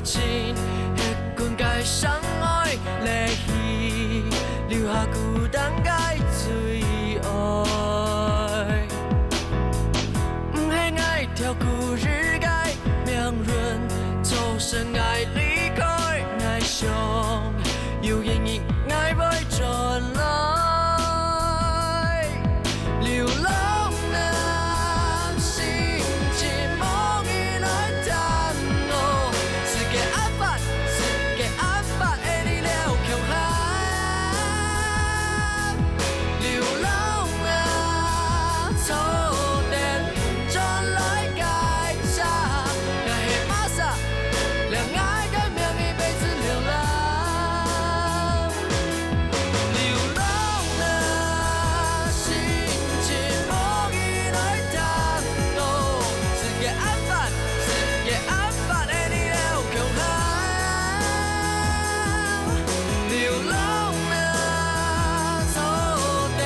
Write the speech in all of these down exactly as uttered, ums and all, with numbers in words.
情，歇睏个相愛，離去，留下孤單个最愛。毋係𠊎跳過日个命運，造成𠊎離開，𠊎想有一日𠊎會轉來。 流浪啊，心情無人來擔當，世界暗淡，世界暗淡，愛你了共下。流浪啊，錯點轉來該站，𠊎係麼儕，讓𠊎个命一輩子流浪。 流浪啊，心情無人來擔當，世界暗淡，世界暗淡，愛你了共下。流浪啊，錯點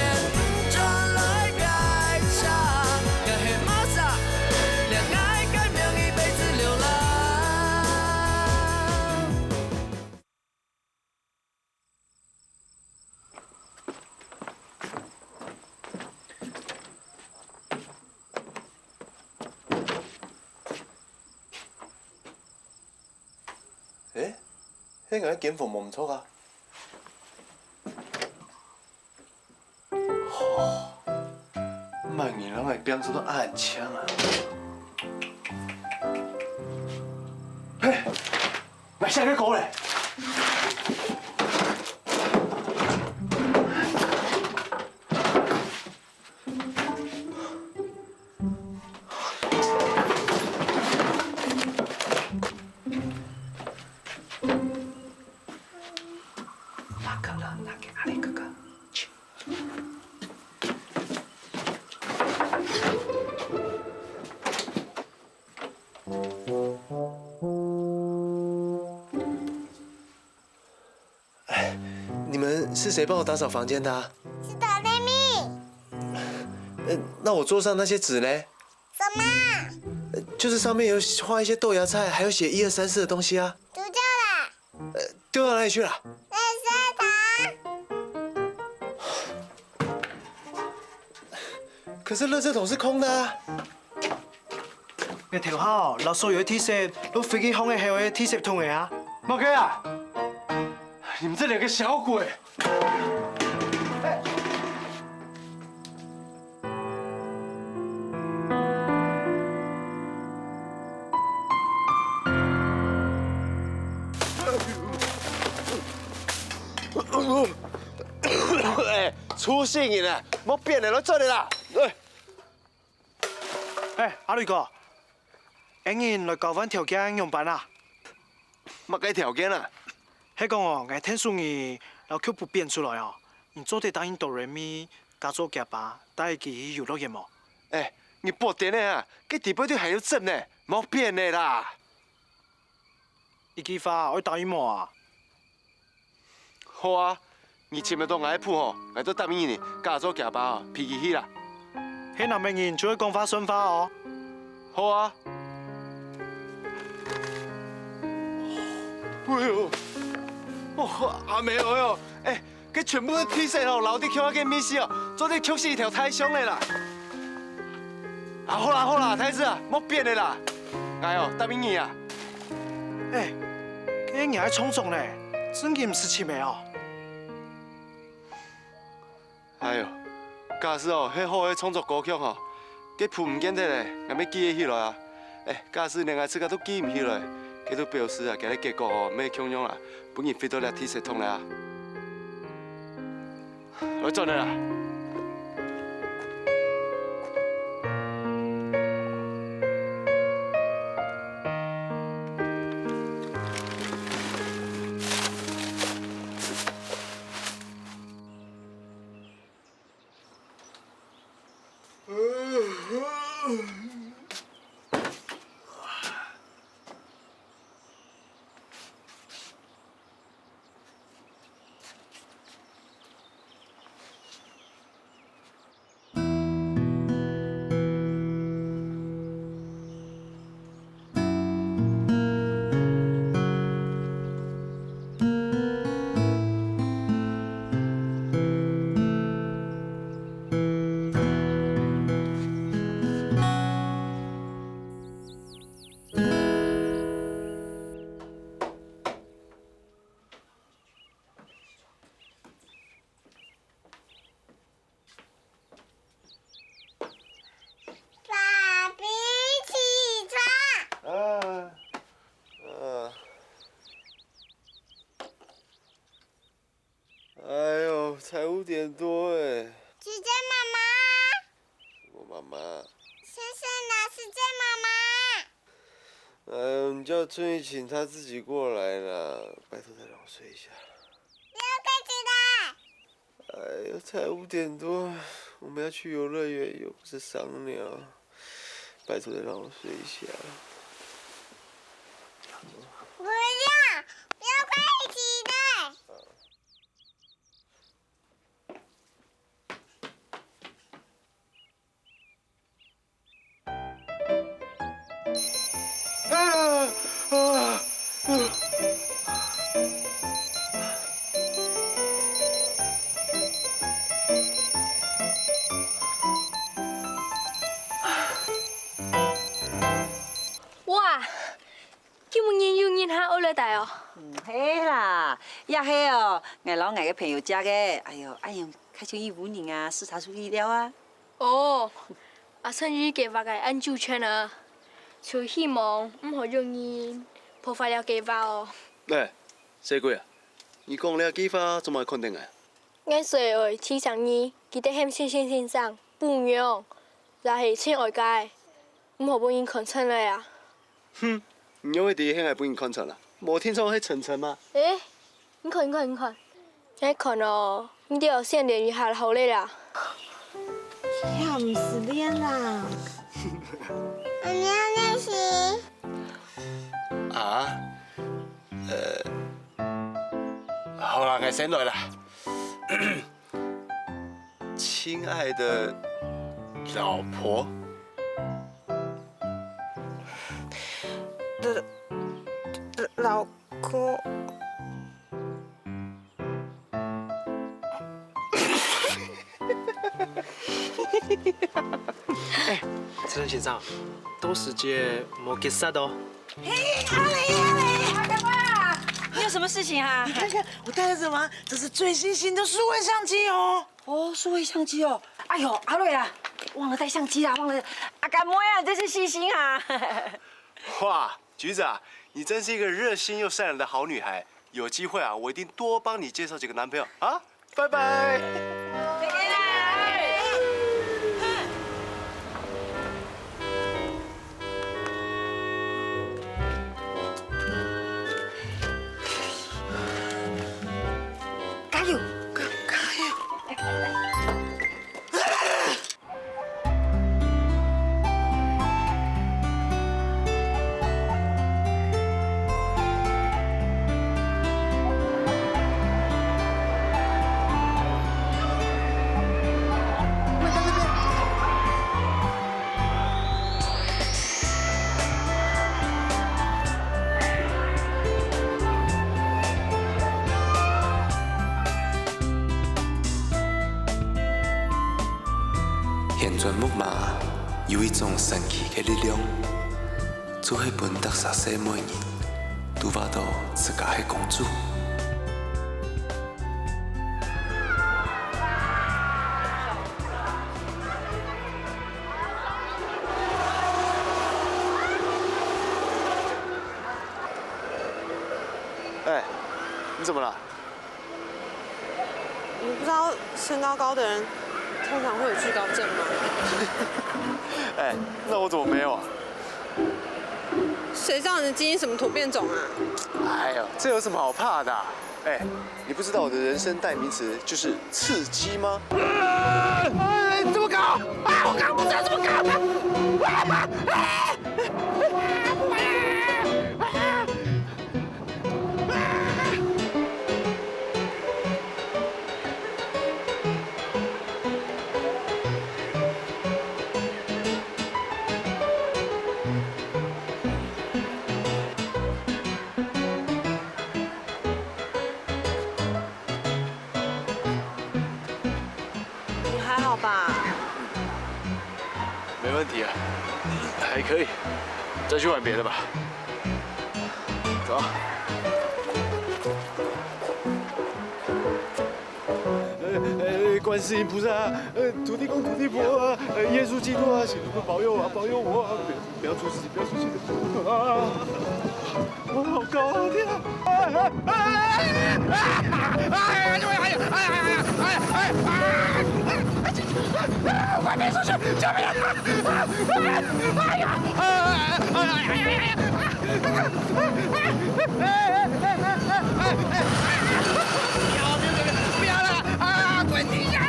轉來該站，𠊎係麼儕，讓𠊎个命一輩子流浪。 欸，該𠊎个間房無毋著啊？吼，麼人摎𠊎拚做到恁靚啊？嘿， 𠊎寫个歌咧。你們是誰幫我打掃房間的啊？是Doremi。呃，那我桌上那些紙呢？什麼？呃，就是上面有畫一些豆芽菜，還有寫一二三四的東西啊。丟掉了。呃，丟到哪裡去了？垃圾桶。可是垃圾桶是空的啊。 𠊎頭下哦，摎所有个地色都飛去放該後个地色桶仔啊！麼个啊？你們這兩個小鬼！ 欸，臭死人啊！莫變了，來轉來啦！欸。 欸，阿雷哥，𠊎人來交換條件仰般啊？麼个條件啊？係講哦，𠊎𢯭手你摎曲譜編出來哦，你做得答應Doremi嫁做厥爸，帶佢去遊樂園無？欸，你發癲了啊！該底背就還有針呢，莫變了啦！ 一句話愛答應無啊？好啊，你尋得到𠊎个譜吼，𠊎就答應你，嫁做厥爸吼，陪佢去啦。係男仔人就愛講話算話哦。好啊。哎喲，哦，阿姆哀喲，欸， 該全部个地色吼，留在共下个位置哦，做得畜死一條大象了啦！啊，好啦好啦，大志啊，莫變了啦！𠊎哦，答應你啊！欸，該你愛創作呢，正經毋使尋个哦。哎喲，假使哦，係好个創作歌曲吼，該譜毋見忒了，𠊎乜記得起來啊！欸，假使連𠊎自家都記毋起來，該就表示啊，佢个結果哦，乜共樣啊，分人飛到這地色桶了啊！ 來轉來啦！你叫春雨请他自己过来啦，拜托再让我睡一下。不要太迟了。哎呦，才五点多，我们要去游乐园，又不是赏鸟。拜托再让我睡一下。不要，不要太迟了。啊啊啊！哇，今晡日又有人客愛來哦。毋係啦，也係哦，𠊎摎𠊎个朋友借个。哎喲，恁樣較像一屋人啊，視察出去了啊。 哦，阿春雨計畫个恁周全啊，就希望毋好有人破壞了計畫哦。哎，細鬼啊，你講這句話做麼个看等𠊎？𠊎所以愛提醒你，記得喊先生先生、餔娘，也係親愛个，毋好分人看穿了啊。 哼，你仰會知喊𠊎分人看穿啊？無定著係晨晨嗎？欸，你看，你看，你看，𠊎看哦，你兜先練一下好了啦。這毋使練啦。阿娘練習。啊？呃，好啦，𠊎先來啦。 親愛的老婆。老，老公。哎，陳先生，到時節莫結煞哦。嘿，阿雷，阿雷，阿雷啊，你有什麼事情啊？你看看我帶的什麼？這是最新型的數位相機哦。 哦，數位相機哦。哎喲，阿瑞啊，忘了帶相機啦，忘了。阿甘妹啊，真是細心啊。哇，橘子啊，你真是一個熱心又善良的好女孩。有機會啊，我一定多幫你介紹幾個男朋友啊。拜拜。再見啦。 加油！加，加油！旋轉木馬有一種神奇个力量，就係分逐儕細妹人都畫到自家係公主。 哎，你怎麼了？你不知道身高高的人通常會有懼高症嗎？哎，那我怎麼沒有啊？誰知道你的基因什麼突變種啊？哎呦，這有什麼好怕的啊？哎，你不知道我的人生代名詞就是刺激嗎？哎，這麼高啊！我剛剛不知道這麼高的。你還好吧？沒問題啊，還可以，再去玩別的吧。走啊。呃，呃，觀世音菩薩，呃，土地公、土地婆啊，呃，耶穌基督啊，請你們保佑啊，保佑我啊，不要，不要出事，不要出事啊！ 哇，好高啊！天啊！哎，哎，哎，哎，哎，快别出去！救命啊！啊！哎呀！哎呀！哎呀！哎呀！哎呀！不要！不要！不要！不要了！啊！快停下来！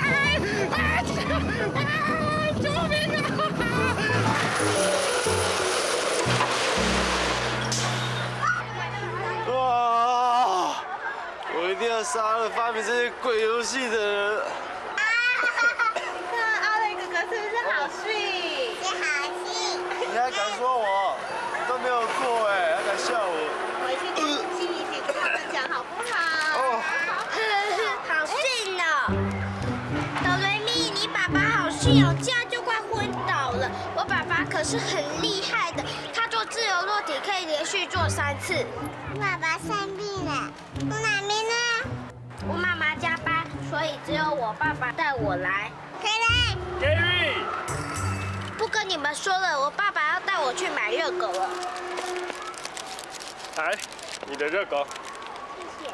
啊！啊！救命啊！哇！我一定要杀了发明这些鬼游戏的人。 看阿瑞哥哥是不是好睡？是好睡。你还敢说我？你都没有做哎，还敢笑我？回去跟你亲一起跟他们讲好不好？哦。好睡呢。哆瑞咪，你爸爸好睡哦，这样就快昏倒了。我爸爸可是很厉害的，他做自由落体可以连续做三次。我爸爸生病了，我妈咪呢？ 我妈妈加班，所以只有我爸爸带我来。Kevin，Gary，不跟你们说了，我爸爸要带我去买热狗了。来，你的热狗。谢谢。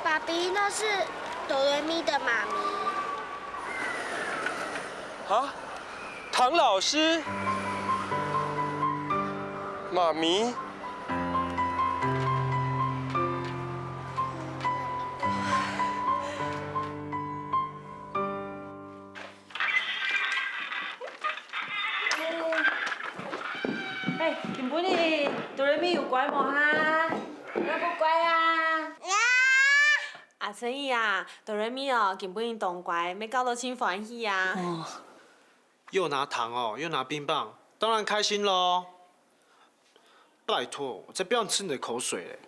爸比，那是哆瑞咪的妈咪。啊？唐老师？妈咪？ 哎，今晡日哆瑞咪有乖無哈？有無乖啊？阿珍姨啊，哆瑞咪哦，今晡日當乖，乜搞到盡歡喜啊！哦，又拿糖哦，又拿冰棒，當然開心囉。拜託，我才不要吃你的口水嘞！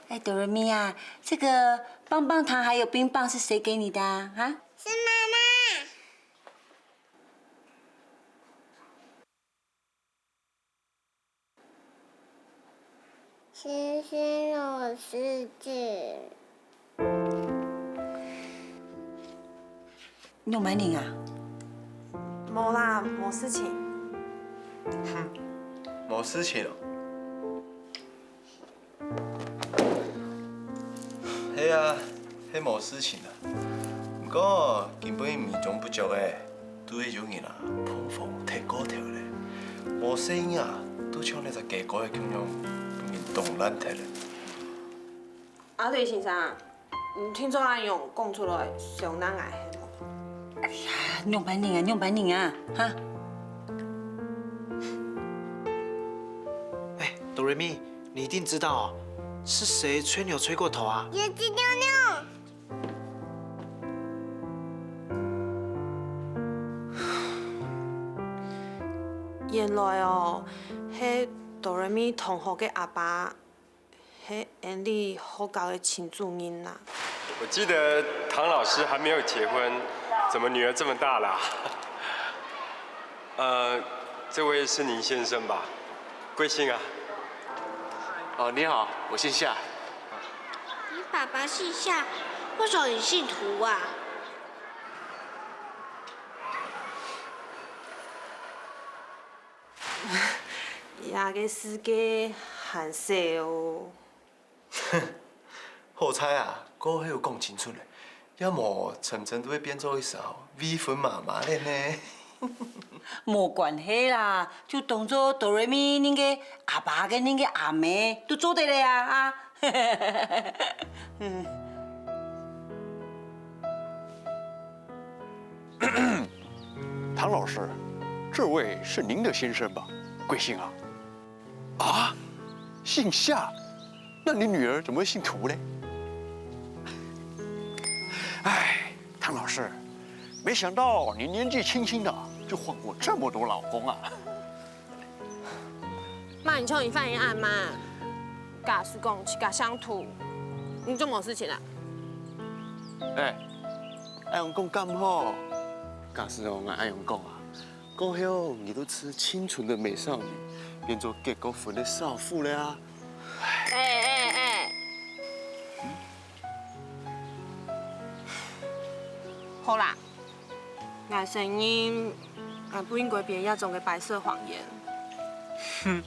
哎，哆瑞咪啊，這個棒棒糖還有冰棒是誰給你的啊？啊？是媽媽。 星星老師姐。仰般呢啊？無啦，無事情。無事情哦。係啊，係無事情啊。毋過今晡日美中不足欸， 都係有人啊，膨風踢過頭咧。無細義啊，都像該隻雞哥个共樣，分人動亂忒咧。阿瑞先生，你聽著恁樣講出來，傷難𠊎係無？哎呀，仰般呢啊，仰般呢啊，哈！哎，哆瑞咪，你一定知道哦，是誰吹牛吹過頭啊？有隻牛牛。 原來哦，係哆瑞咪同學个阿爸，係𫣆俚學校个青主任啊。我記得唐老師還沒有結婚，怎麼女兒這麼大啦？呃，這位是林先生吧？貴姓啊？哦，你好，我姓夏。你爸爸姓夏，為什麼你姓涂啊？ 這个世界還細哦。好彩啊，過後有講清楚咧，若無陳真都會變做一隻未婚媽媽咧呢。無關係啦，就當做哆瑞咪恁个阿爸跟恁个阿姆都做得了啊，啊。 唐老師，這位是您的先生吧？貴姓啊？啊，姓夏？那你女兒怎麼會姓涂嘞？哎，唐老師，沒想到你年紀輕輕的就換過這麼多老公啊！ 麼人像你反應恁慢？假使講自家姓涂，你就無事情啊？哎，恁樣講敢好？假使哦，𠊎恁樣講啊，過後你都從清純的美少女變做結過婚的少婦了啊！哎哎哎！好啦， 𠊎承認，𠊎不應該編這種个白色謊言。哼，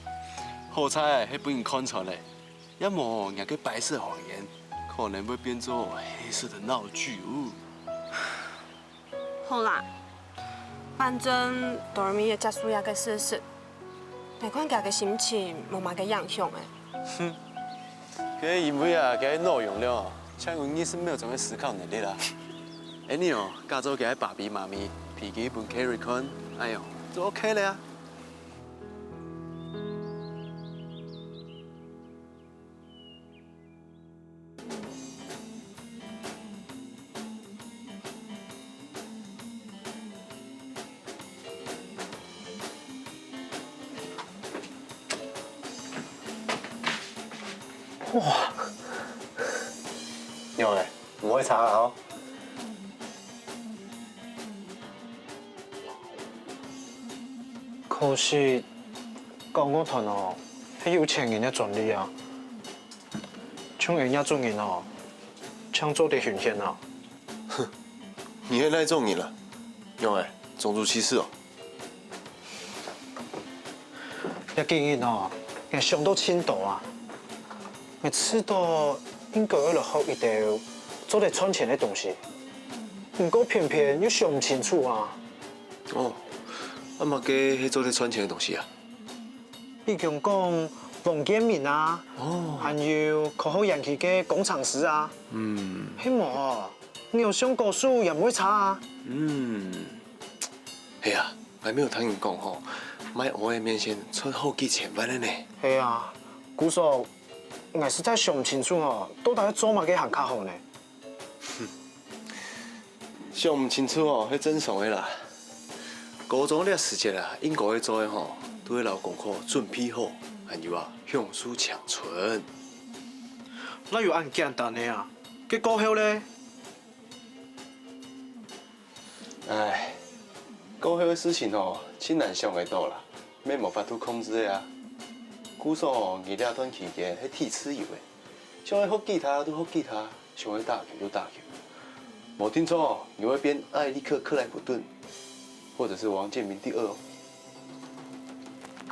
好彩係分人看穿了，若無若个白色謊言可能會變做黑色的鬧劇哦。好啦，反正Dormi也接受這个事實，𠊎看佢个心情無麼个影響欸。該因為啊，佢腦容量哦，像有二十秒鐘个思考能力啦。Annie哦，假做佢个爸比媽咪，脾氣分Carrie看，哎喲，就OK了啊。 哇！仰仔，毋會差啊吼？可惜，搞樂團哦，係有錢人个專利啊。像𠊎這種人哦，正做得分現啊。你係哪種人啊？仰仔，種族歧視哦？ 這幾日哦，𠊎想到盡多啊。𠊎試著應該愛來學一兜做得賺錢个東西，毋過偏偏又想毋清楚啊。哦，啊麼个係做得賺錢个東西啊？比如講，王建民啊，哦，還有科學園區个工程師啊，嗯，係無哦？ 你有上高手也毋會差啊。嗯，係啊，𠊎乜有聽人講吼，賣蚵仔麵線賺好幾千萬个呢。係啊，故所，𠊎實在想毋清楚吼，到底愛做麼个行較好呢？想毋清楚吼，係正常个啦。高中這時節啊，應該愛做个吼，都係摎功課準備好，還有啊，享受青春。哪有恁簡單个啊？該過後呢？ 唉，過後个事情吼，盡難想得到啦，乜無法度控制个啊。故所你這段期間係忒自由个，想愛學吉他就學吉他，想愛打球就打球。無定著，你會變艾利克克萊普頓，或者是王建民第二哦。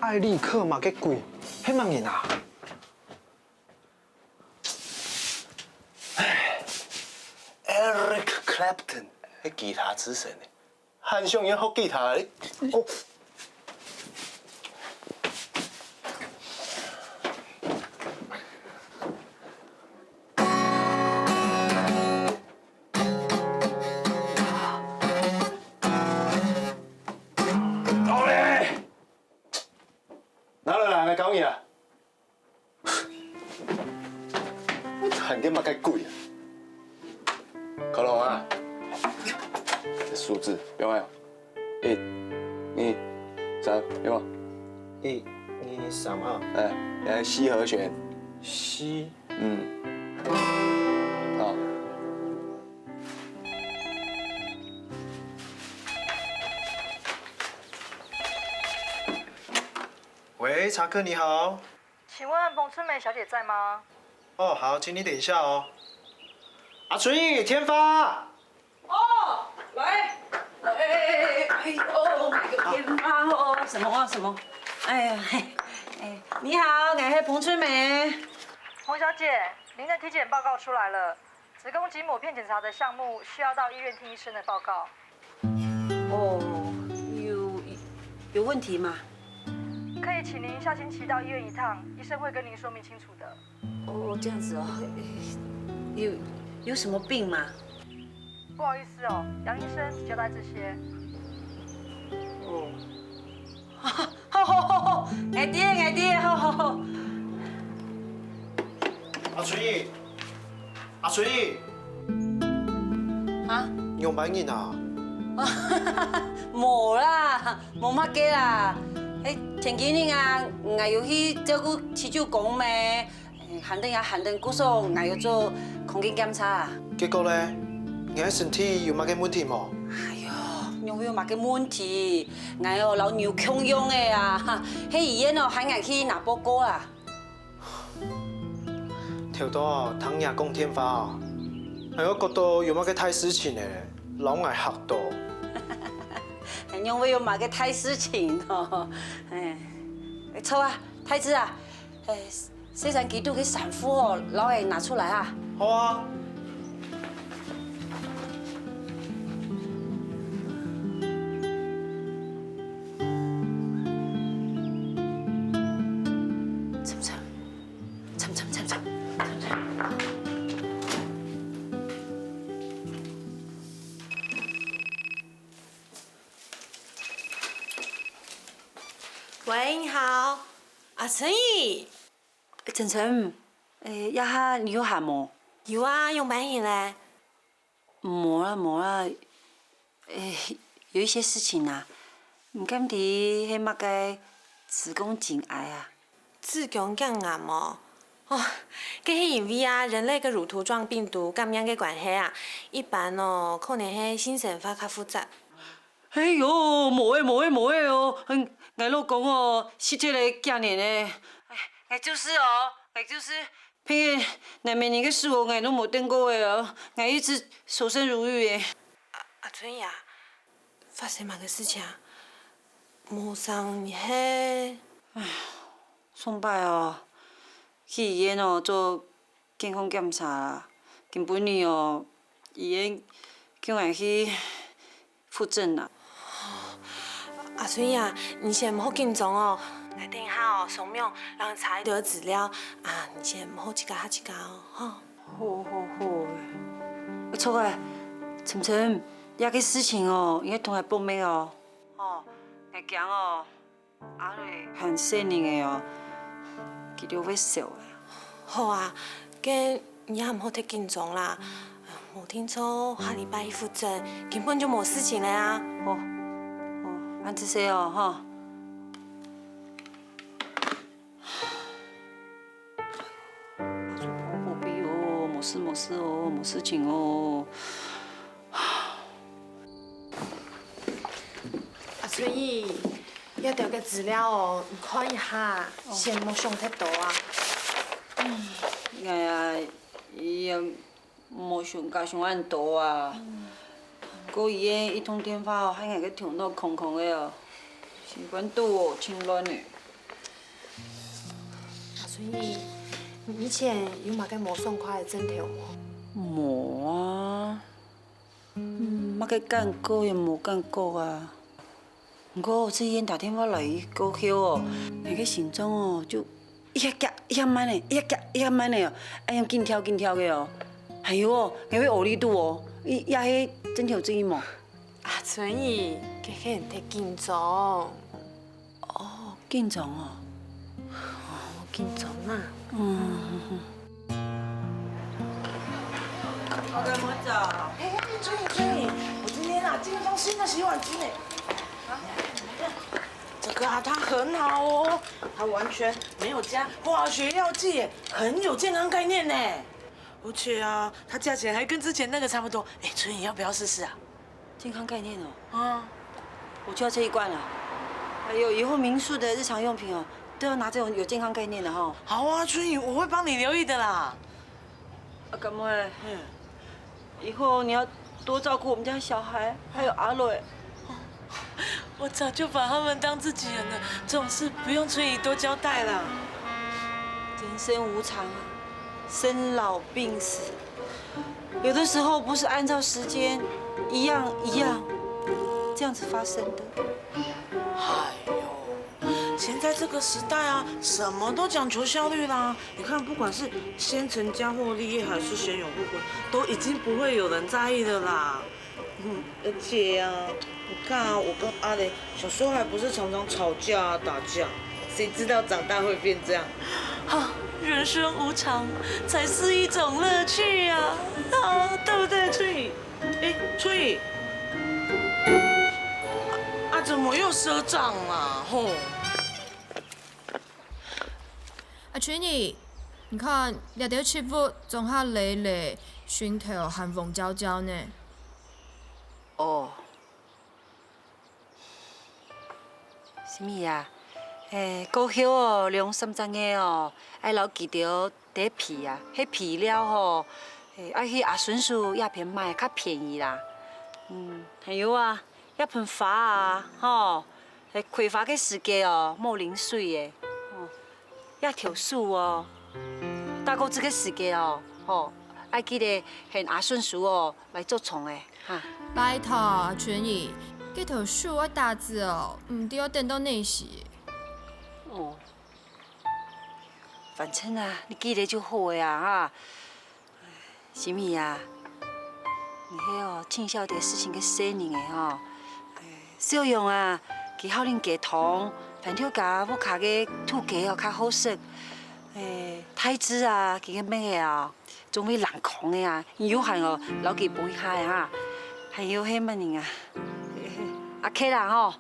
艾利克麼个鬼？係麼人啊？ Eric Clapton係吉他之神呢，還想愛學吉他呢。哦。好咧，拿落來，來教你啊。 你彈个麼个鬼啊？看咯啊，這數字，有無？一、二、三，有無？一、二、三啊。哎，來，C和弦。C。嗯。好。喂，查克，你好。 請問彭春梅小姐在嗎？哦，好，請你等一下哦。阿春姨，電話。哦，喂，哎，哎呦，買个電話哦，什麼啊，什麼？哎呀，嘿，哎，你好，我是彭春梅。彭小姐，您的體检报告出来了，子宫颈抹片检查的项目需要到医院听医生的报告。 哦，有，有问题吗？可以请您下星期到医院一趟，医生会跟您说明清楚的。哦，这样子哦，有，有什么病吗？不好意思哦，杨医生只交代这些。哦，好好好好，𠊎知，𠊎知，好好好。阿春姨，阿春姨，啊？你有買人啊？無啦，無麼个啦。誒，前幾日啊，𠊎有去照顧七舅公咩，誒，寒天啊寒天，故所𠊎有做空氣檢查啊。結果咧，你个身體有麼个問題無？哎喲，仰會有麼个問題？ 𠊎哦，摎牛共樣个啊，係醫院哦，喊𠊎去拿報告啊。頭到哦，聽你講電話哦，𠊎又覺得有麼个大事情呢，摎𠊎嚇到。仰會有麼个大事情哦？哎，坐啊，太子啊，哎， 洗衫機肚个衫褲哦，摎𠊎拿出來啊。好啊。喂，你好，阿春姨。晨晨，誒，這下你有閒無？有啊，仰般形咧？無啦，無啦，誒，有一些事情啊，毋敢知係麼个子宮頸癌啊。子宮頸癌哦，哦，該係因為啊，人類个乳頭狀病毒感染个關係啊，一般哦，可能係性生活較複雜。 哎喲，無誒，無誒，無誒哦！嗯，𠊎老公哦，實在个幾年誒。哎，𠊎就是哦，𠊎就是，偏偏男仔人个手哦，𠊎都無碰過誒哦，𠊎一直守身如玉誒。阿，阿春姨啊，發生麼个事情啊？無想你係……上擺哦，去醫院哦做健康檢查啦，今晡日哦，醫院叫𠊎去 復診啊。阿春姨啊，你先毋好緊張哦，𠊎等一下哦，上網摎你查一兜資料，啊，你先毋好自家嚇自家哦，吼。好，好，好。著啊，晨晨，這个事情哦，你愛同𠊎報密哦。哦，𠊎驚哦， 阿瑞還細人仔哦，佢兜會愁啊。好啊，該你也毋好忒緊張啦。無定著下禮拜去復診，根本就無事情了啊。哦，哦，恁仔細哦，吼。阿叔婆婆比哦，無事無事哦，無事情哦。 阿春姨，這兜个資料哦，你看一下，先莫想忒多啊。𠊎啊，也無想家想恁多啊。毋過醫院一通電話哦，害𠊎个頭腦空空个哦，心肝肚哦，盡亂个。阿春姨，你以前有麼个無爽快个症頭無？無啊。 嗯，麼个感覺也無感覺啊。毋過這醫院打電話來過後哦，𠊎个心臟哦，就一下遽一下慢个，一下遽一下慢个哦，恁樣緊跳緊跳个哦。還有哦，𠊎會屙痢肚哦，也係症頭之一無？阿春姨，該係你忒緊張。 哦，緊張哦。哦，緊張啊。嗯。好的，我走。哎，春雨，春雨，我今天啊，进一双新的洗碗机呢。啊，这个啊，它很好哦，它完全没有加化学药剂耶，很有健康概念呢。而且啊，它价钱还跟之前那个差不多。哎，春雨，要不要试试啊？ 健康概念哦。啊。我就要这一罐了。还有以后民宿的日常用品哦，都要拿这种有健康概念的哈。好啊，春雨，我会帮你留意的啦。啊，敢会？嗯。以后你要多照顾我们家小孩，还有阿蕊。我早就把他们当自己人了，这种事不用春雨多交代啦。人生无常啊，生老病死， 有的时候不是按照时间一样一样这样子发生的。哎呦，现在这个时代啊，什么都讲求效率啦。你看，不管是先成家后立业，还是先有后婚，都已经不会有人在意的啦。嗯，而且啊，你看啊，我跟阿雷小时候还不是常常吵架啊、打架，谁知道长大会变这样？啊，人生无常，才是一种乐趣啊！啊，对不对，春雨？哎，春雨，啊，怎么又赊账啦？吼！阿春雨，你看，這兜植物種下來咧，脣頭還黃焦焦呢。哦， 心怡啊，誒，過後哦，兩三隻月哦，愛摎佢兜垤肥啊，該肥料吼，誒，愛去阿順叔這片買較便宜啦。嗯，還有啊，這盆花啊，吼，誒，開花个時節哦，莫淋水誒，吼，這頭樹哦，大個子个時節哦，吼，愛記得喊阿順叔哦， 來捉蟲誒，哈。拜託，阿春姨，該頭樹愛打子哦，毋知愛等到哪時。哦，反正啊，你記得就好誒啊，哈。心怡啊，你係哦，盡曉得事情个細人誒吼。小勇啊，佢好啉雞湯，番頭家屋下个土雞哦較好食，欸，大隻啊，佢个乜个啊，總會冷囥个啊，你有閒哦，摎佢分一下啊，還有係麼人啊？阿K啦吼，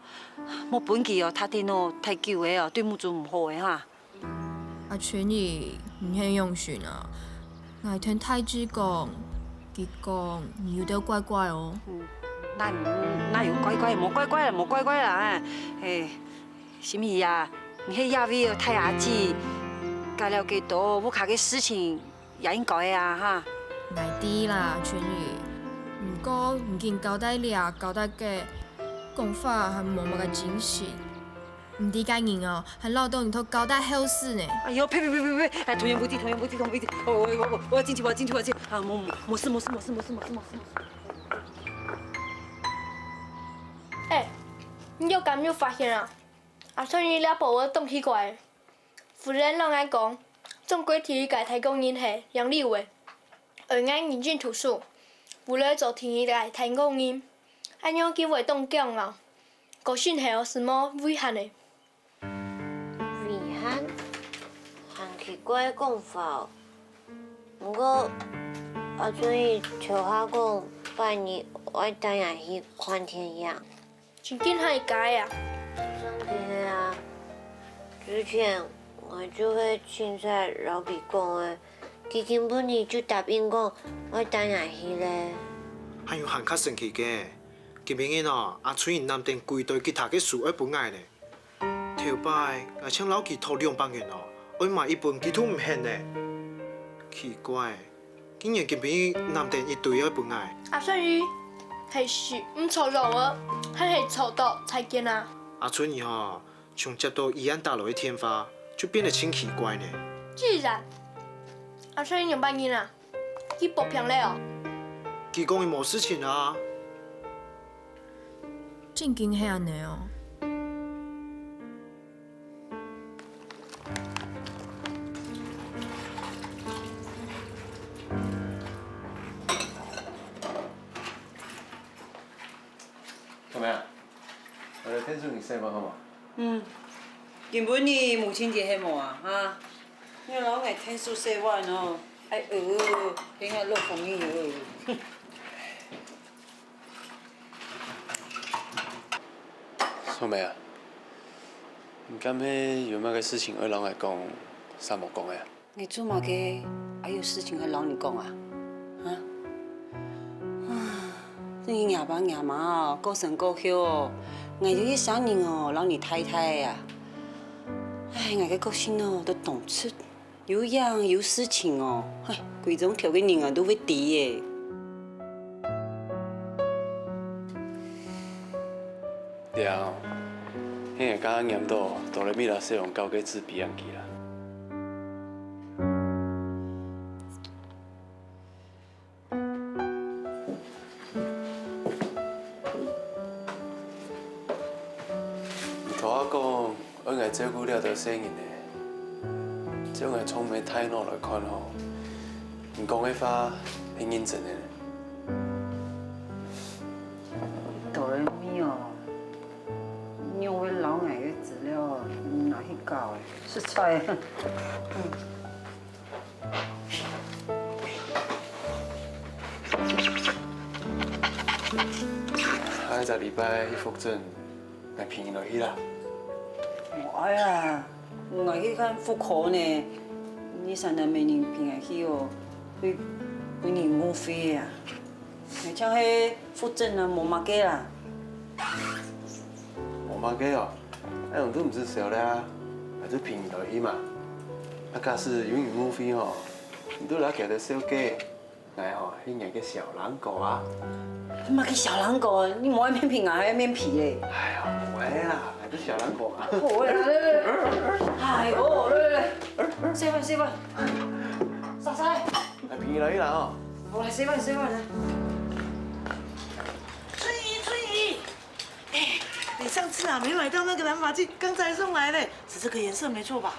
莫分佢哦，他定哦，太久个哦，對目珠毋好个哈。 阿春姨，你係仰形啊？𠊎聽大姊講，佢講你有兜怪怪哦。嗯，哪，哪有怪怪，無怪怪啦，無怪怪啦，哎，哎，心怡啊，你係這位个大阿姊，解了幾多屋下个事情，也應該个啊，哈。𠊎知啦，春姨。毋過你緊交代這，交代該，講話還無麼个精神。 毋知該人哦，還恅著你討交代後事呢。哎喲，呸呸呸呸呸！哎，童言無忌，童言無忌，童言無忌！哦，我我我我要進去，我要進去，我要進去！啊，無無無事，無事，無事，無事，無事，無事。哎，你有敢有發現啊？阿春姨這寶仔當奇怪。夫人摎𠊎講，總歸第一個大過人係梁立偉，愛𠊎認真讀書，毋好做第二個大過人。 恁樣佢會當驕傲，個性係有麼个遺憾呢？遺憾？還奇怪个講法哦。毋過，阿春姨頭下講，拜二愛帶𠊎去看電影。真經係假个啊？真經个啊！之前𠊎就係清採摎佢講个， 佢今晡日就答應講愛帶𠊎去咧。還有還較神奇个，今晡日哦，阿春姨揇等幾堆吉他个書愛分𠊎呢。頭擺，𠊎淨摎佢討兩百元哦，愛買一本佢都毋肯呢。奇怪，竟然今晡日揇等一堆愛分𠊎。阿春姨，係毋係坐著啊，還係坐著才見啊？阿春姨吼， 像接著醫院打來个電話，就變得盡奇怪呢。既然，阿春仰般形啊？佢發病了哦？佢講佢無事情啊。正經係恁呢哦。 小妹啊，𠊎來𢯭手你洗碗好無？嗯，今晡日母親節係無啊？哈？你摎𠊎𢯭手洗碗哦，哎喲，該𠊎老公人哦。小妹啊，你敢係有麼个事情愛摎𠊎講，煞無講个啊？ 𠊎做麼个愛有事情愛摎你講啊？哈？啊，你若爸若媽哦，過身過後哦，𠊎有一儕人哦，摎你大大个啊。唉，𠊎个個性哦，都當直，有影有事情哦，唉，歸莊頭个人啊都會知个。 了，𠊎个家念到哆來咪啦西洋教个紙筆樣去啦。你頭下講， 愛𠊎照顧這兜細人仔，照𠊎聰明大腦來看吼，你講个話係認真个呢。哆來咪哦，你仰會摎𠊎个資料拿去搞欸？實在。 下隻禮拜去復診，𠊎陪你來去啦。無愛啊，𠊎去看婦科呢，你儕等無人陪𠊎去哦，會分人誤會啊。𠊎淨係復診啊，無麼个啦。無麼个哦， 哎，𠊎都毋使愁了啊，𠊎就陪你來去嘛。啊，假使有人誤會吼，你就摎佢兜笑个，𠊎吼係你个小狼狗啊。麼个小狼狗啊？你無愛面皮，𠊎還愛面皮咧。哎呀，無愛啦，𠊎就小狼狗嘛。好啦，來來來，哎喲，來來來，食飯食飯，莎莎，來陪你來去啦吼。好，來食飯食飯來。春姨，春姨。 哎，你上次啊沒買到那個染髮劑，剛才送來了，是這個顏色沒錯吧？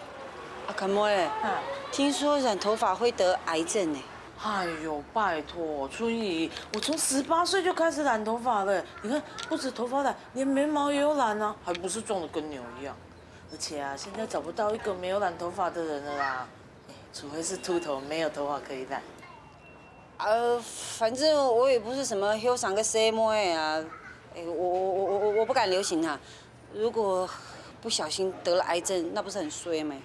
阿甘妹，嗯。聽說染頭髮會得癌症呢。哎喲，拜託，春姨，我從十八歲就開始染頭髮了。你看，不止頭髮染，連眉毛也有染啊，還不是壯得跟牛一樣。而且啊，现在找不到一个没有染头发的人了啦，除非是秃头没有头发可以染。呃，反正我也不是什么後生个細妹啊，哎，我我我我我不敢流行啊。如果不小心得了癌症，那不是很衰吗？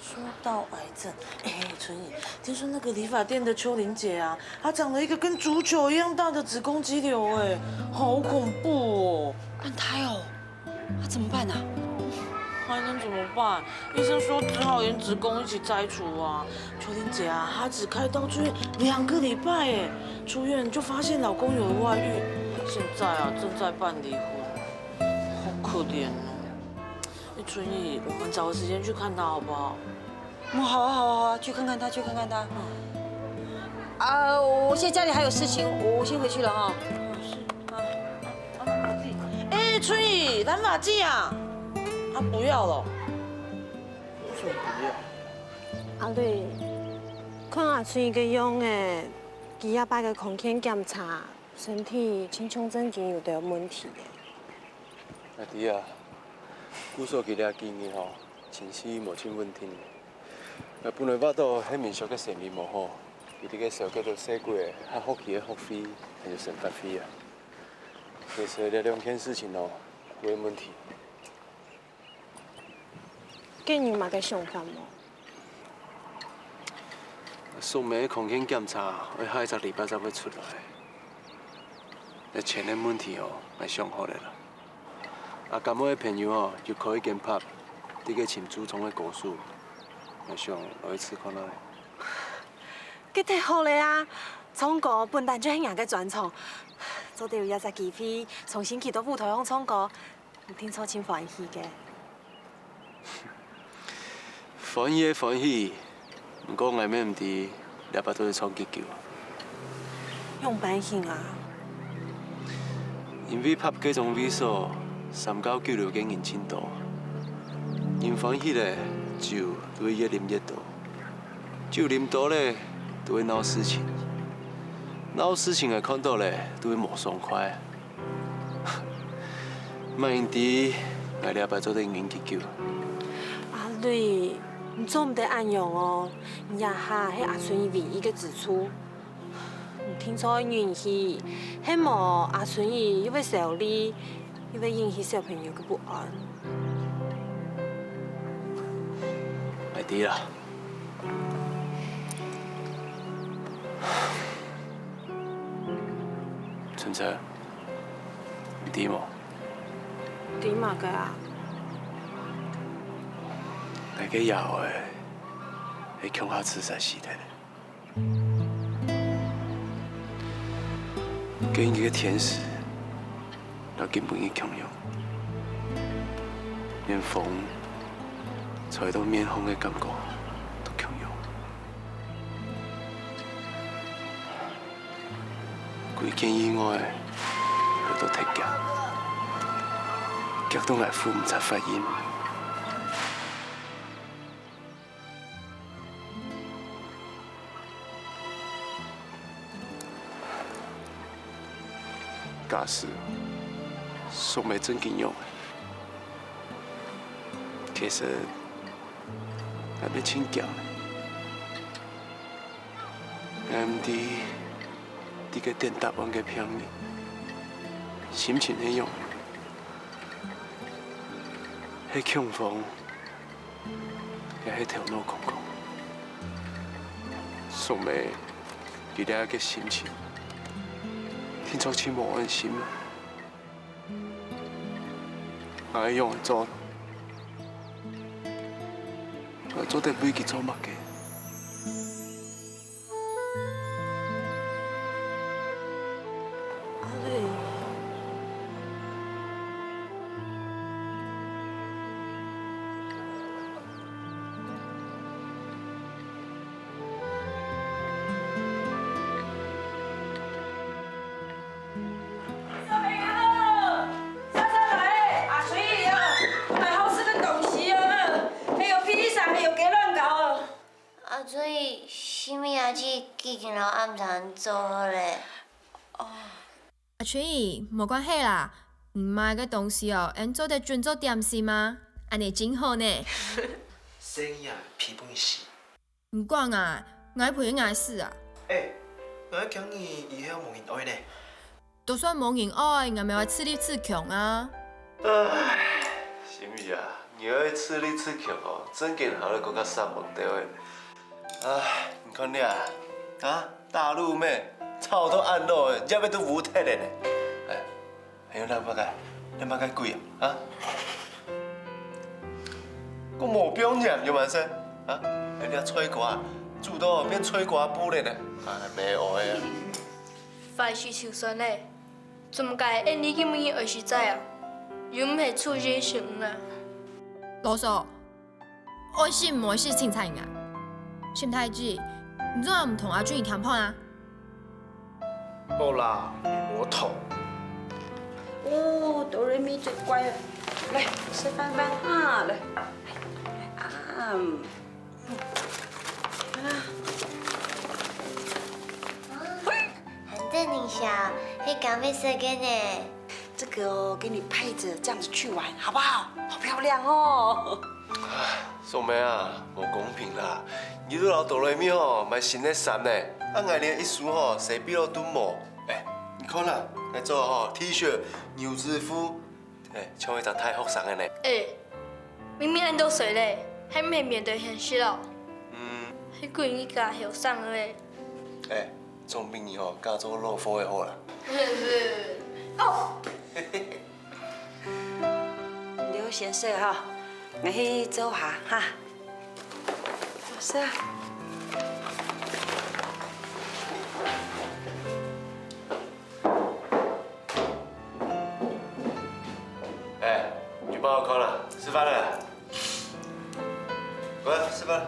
说到癌症，哎，春雨，听说那个理发店的秋玲姐啊，她长了一个跟足球一样大的子宫肌瘤，哎，好恐怖哦！按胎哦，那怎么办啊？还能怎么办？医生说只好连子宫一起摘除啊。秋玲姐啊，她只开刀住院两个礼拜，哎，出院就发现老公有外遇，现在啊正在办离婚，好可怜哦。哎，春雨，我们找个时间去看她好不好？嗯，好啊，好啊，好啊，去看看她，去看看她。啊，我现在家里还有事情，我我先回去了哈。哎，春雨，染发剂啊？啊，不要了。为什么不要？阿瑞，看阿春个样欸，佢這擺个康健檢查，身體親像正經有兜問題欸。阿弟啊，姑嫂佢這幾日吼，情緒無盡穩定。本來話到係民宿个生意無好，佢兜个小姐都細過，還學期个學費，還有生活費啊。其實這兩件事情哦，都係問題。 該你有麼个想法無？淑美个康健檢查愛下一隻禮拜正會出來。該錢个問題哦，𠊎想好了啦。阿甘妹个朋友哦，有開一間pub，在該尋駐唱个歌手，𠊎想來去試看啊。該忒好了啊！唱歌本來就係𠊎个專長，做得有這隻機會，重新去到舞台上唱歌， 定著盡歡喜个。歡喜係歡喜，毋過𠊎乜毋知這擺做得唱幾久。仰般形啊？因為pub該種位所，三教九流个人盡多，人歡喜了，酒就會越啉越多，酒啉多了，就會鬧事情，鬧事情个看到了，就會無爽快。 麼人知𠊎這擺做得忍幾久？阿瑞，你做毋得恁樣哦！你這下係阿春姨唯一个支柱，你定著愛忍氣，係無阿春姨又會愁慮，又會引起小朋友个不安。𠊎知啦。 春春，你知無？知麼个啊？𠊎个爺哀係共下自殺死忒个。佢个天使 摎今晡日共樣，連風吹到面項个感覺都共樣。歸件意外落到忒遽，遽到𠊎呼毋出法音。 假使淑美正經樣，其實𠊎乜盡驚。𠊎毋知在該等答案个病人，心情係仰，係恐慌， 也係頭腦空空。淑美佢這个心情，定著盡無安心啊！𠊎愛仰般做？𠊎做得為佢做麼个？ 小朋友，快快來，阿水姨哦，買好食个東西哦，還有披薩，還有雞卵糕哦。 阿春姨，細妹阿姊既經摎暗餐做好咧。哦。阿春姨，無關係啦，你買个東西哦，𫣆做得準做點心啊。恁呢真好呢。生意啊，賠分你死。你管啊，𠊎賠𠊎死啊！哎，𠊎驚你以後無人愛呢。就算無人愛，𠊎乜愛自立自強啊！唉，心怡啊，你愛自立自強哦，正經還愛過較煞猛兜仔。唉，你看你啊，啊，大陸妹，吵到恁老，葉仔都烏忒了呢。哎， 還有兩百个，兩百个鬼啊！啊？我無表演有完事啊？人家菜瓜煮到變菜瓜布了呢，啊，還沒有呀！壞事就算了，做麼个恁呢个物件愛食齋啊？又毋係出現食物啊！囉嗦，愛食毋愛食清採啊！沈太子，你做麼个毋同阿俊姨添飯啊？ 好啦，你莫動。哦，哆來咪最乖了。來，食飯飯哈，來。啊，嗯。啊。還等你笑，係講會食个呢。這個哦，給你配著，這樣子去玩，好不好？好漂亮哦。 素梅啊，無公平啦！你都摎哆來咪吼買新个衫呢，啊𠊎連一軀吼西北襦都無。哎，你看啦，𠊎著吼T恤、牛仔褲，哎，像一隻大學生个呢。哎，明明恁多歲了，還毋係面對現實哦？嗯。係歸日家後生个。哎，總比你吼嫁做老貨个好啦。哦。 你兜先食哈，𠊎去做下哈。好食啊。哎，有麼好看啦，食飯了。過來，食飯。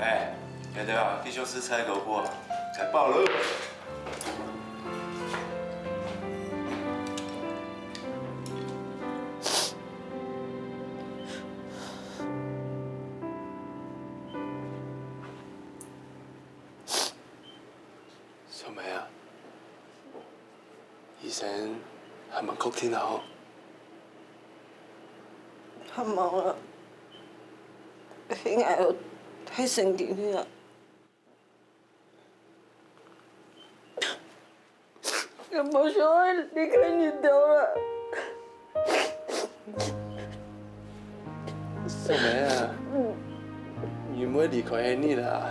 哎，曉得啊，繼續食菜頭粄啊，太飽了。 素梅啊，醫生還吂確定啊吼？還吂啊，係𠊎太神經了。 𠊎無想愛離開你兜啦。素梅啊，你毋會離開𠊎啦。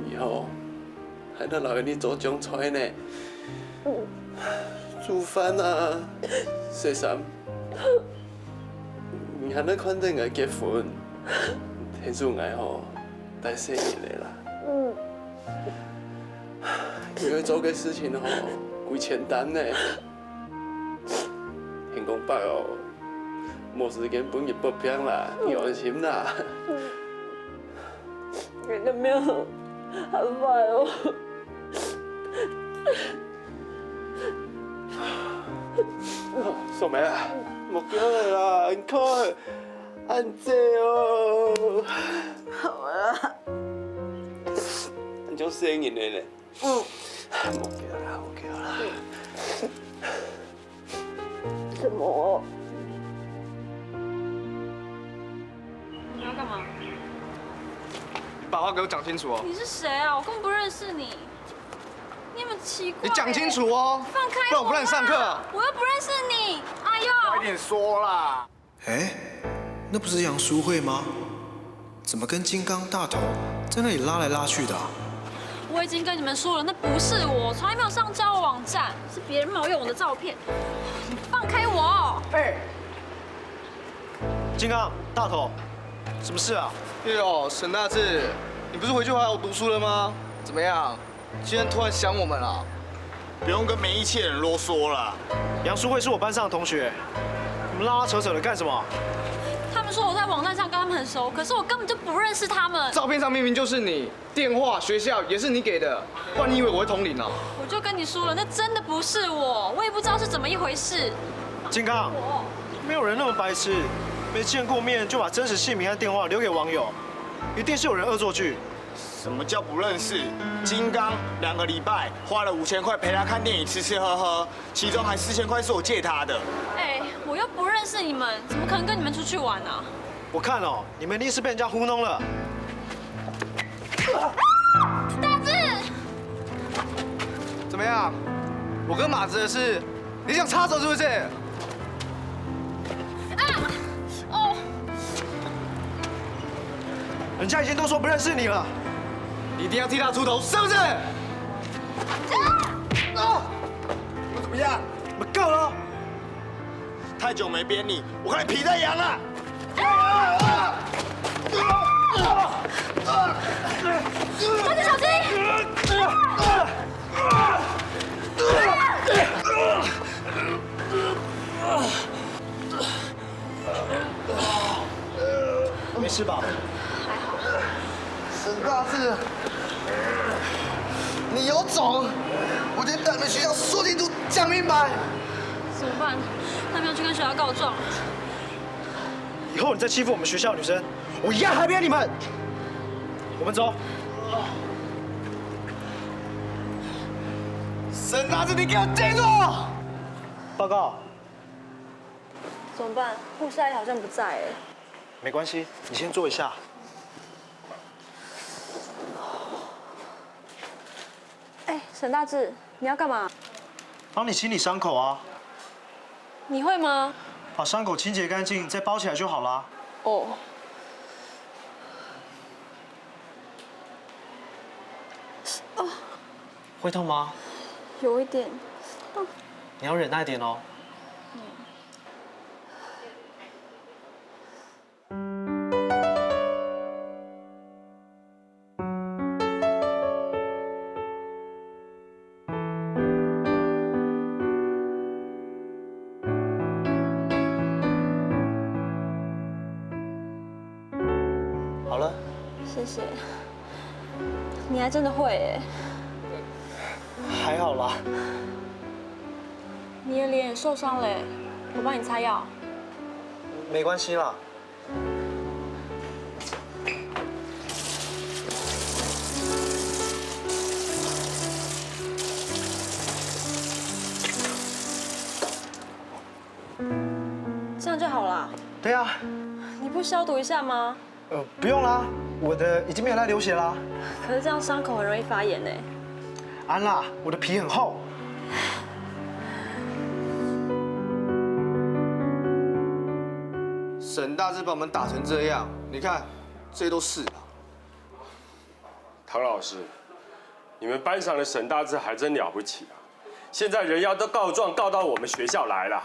以後還愛摎你做醬菜呢，煮飯啊，洗衫。 你還愛看等𠊎結婚，天主𠊎吼，帶細人仔啦。嗯。你愛做个事情吼，幾千單呢。天公伯哦，無時間分你發病啦，你安心啦。嗯。 你个命好壞哦。素梅啊，莫噭了啦，你看，恁濟哦。好啦。你像細人仔呢。嗯。莫噭啦，莫噭啦。 什麼？你要幹嘛？你把話給我講清楚哦！你是誰啊？我根本不認識你。你有沒有奇怪？你講清楚哦！放開我啊！不然我不讓你上課啊！我又不認識你！哎呦！快點說啦！ 哎，那不是楊淑慧嗎？怎麼跟金剛大頭在那裡拉來拉去的啊？我已經跟你們說了，那不是我，我從來沒有上交友網站，是別人冒用我的照片。你放開我！哎，金剛大頭，什麼事啊？哎呦，沈大志，你不是回去好好讀書了嗎？怎麼樣？ 今天突然想我們了？不用跟沒義氣的人囉嗦了。楊淑慧是我班上的同學，你們拉拉扯扯的幹什麼？他們说我在网站上跟他们很熟，可是我根本就不认识他们。照片上明明就是你，电话、学校也是你给的，不然你以为我会通灵哦？我就跟你说了，那真的不是我，我也不知道是怎么一回事。金刚，没有人那么白痴，没见过面就把真实姓名和电话留给网友，一定是有人恶作剧。什么叫不认识？金刚两个礼拜花了五千块陪他看电影，吃吃喝喝，其中还四千块是我借他的。哎，我又不认识你们，怎么可能跟你们出去玩啊？我看哦，你们一定是被人家糊弄了。大志，怎么样？我跟马子的事，你想插手是不是？哦，人家已经都说不认识你了，你一定要替他出头，是不是？啊！又怎么样？你们够了。太久没扁你，我看你皮在痒了。大志小心！没事吧？沈大志，你有种！我今天带你们学校说清楚、讲明白。怎么办？他们要去跟学校告状。以后你再欺负我们学校女生，我一样海扁你们。我们走。沈大志，你给我站住！报告。怎么办？护士阿姨好像不在哎。没关系，你先坐一下。哎，沈大志，你要干嘛？帮你清理伤口啊。你会吗？把伤口清洁干净，再包起来就好啦。哦。会痛吗？有一点。你要忍耐点哦。好了。谢谢。你还真的会哎。还好啦。你的脸也受伤了，我帮你擦药。没关系啦。这样就好了。对啊。你不消毒一下吗？呃，不用啦，我的已经没有在流血啦。可是这样伤口很容易发炎呢。安啦，我的皮很厚。沈大志把我们打成这样，你看，这都是啊。唐老师，你们班上的沈大志还真了不起啊！现在人家都告状告到我们学校来了。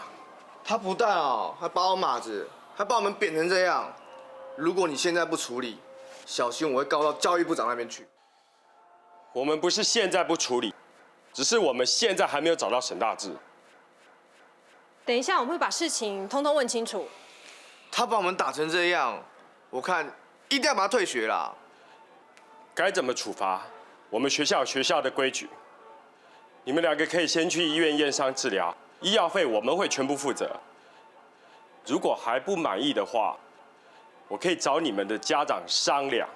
他不但哦，还把我马子，还把我们扁成这样。如果你现在不处理，小心我会告到教育部长那边去。我们不是现在不处理，只是我们现在还没有找到沈大志。等一下，我们会把事情通通问清楚。他把我们打成这样，我看一定要把他退学啦。该怎么处罚？我们学校有学校的规矩。你们两个可以先去医院验伤治疗，医药费我们会全部负责。如果还不满意的话，我可以找你们的家长商量。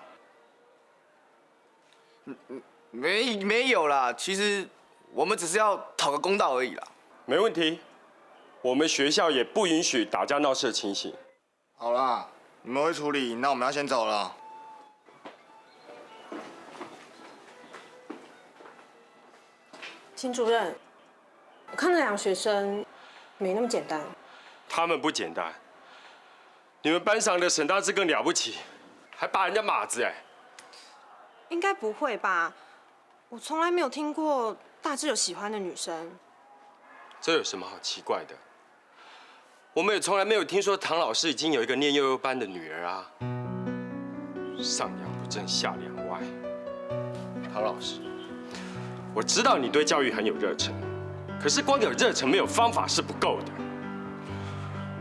没没有啦，其实我们只是要讨个公道而已啦。没问题，我们学校也不允许打架闹事的情形。好啦，你们会处理，那我们要先走了。秦主任，我看那两个学生没那么简单。他们不简单，你们班上的沈大志更了不起，还把人家马子哎。应该不会吧？我从来没有听过大志有喜欢的女生。这有什么好奇怪的？我们也从来没有听说唐老师已经有一个念幼幼班的女儿啊。上梁不正下梁歪。唐老师，我知道你对教育很有热忱，可是光有热忱没有方法是不够的。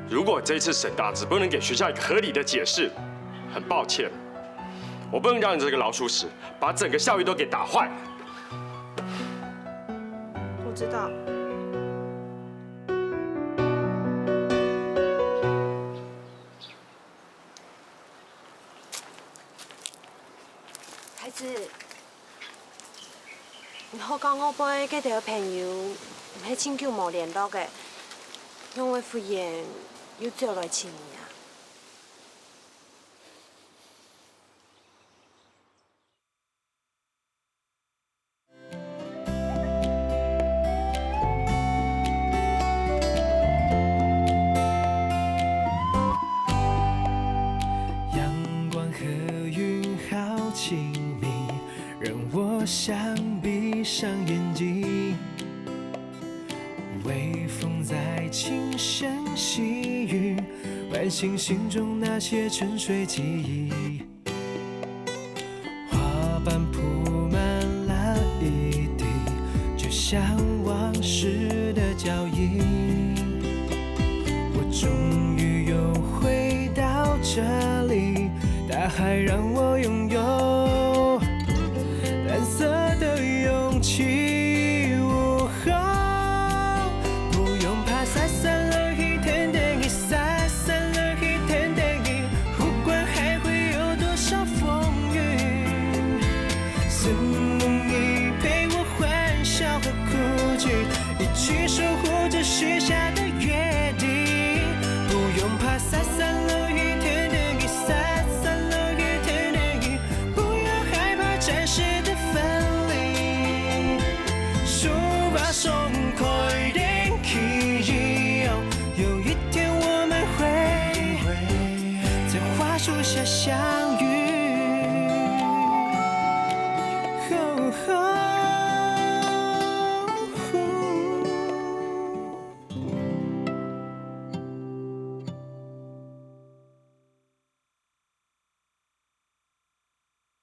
如果这一次沈大志不能给学校一个合理的解释，很抱歉，我不能让你这个老鼠屎把整个校誉都给打坏。我知道。孩子，你好交外背該兜朋友，毋係真久無聯絡个，仰會忽然又走來尋你啊？ 阳光和云好亲密，让我想闭上眼睛。微风在轻声细语，唤醒心中那些沉睡记忆。花瓣铺满了一地，就像往事的脚印。我终于又回到这里，大海让我拥有蓝色的勇气。 不用怕，洒洒落去天顶个，洒洒落去天顶个，不管还会有多少风雨。是梦里陪我欢笑和哭泣，一起守护着许下的约定。不用怕，洒洒落去天顶个，洒洒落去天顶个， 不要害怕暂时的分离，手把手开点记忆。有一天我们会在花树下相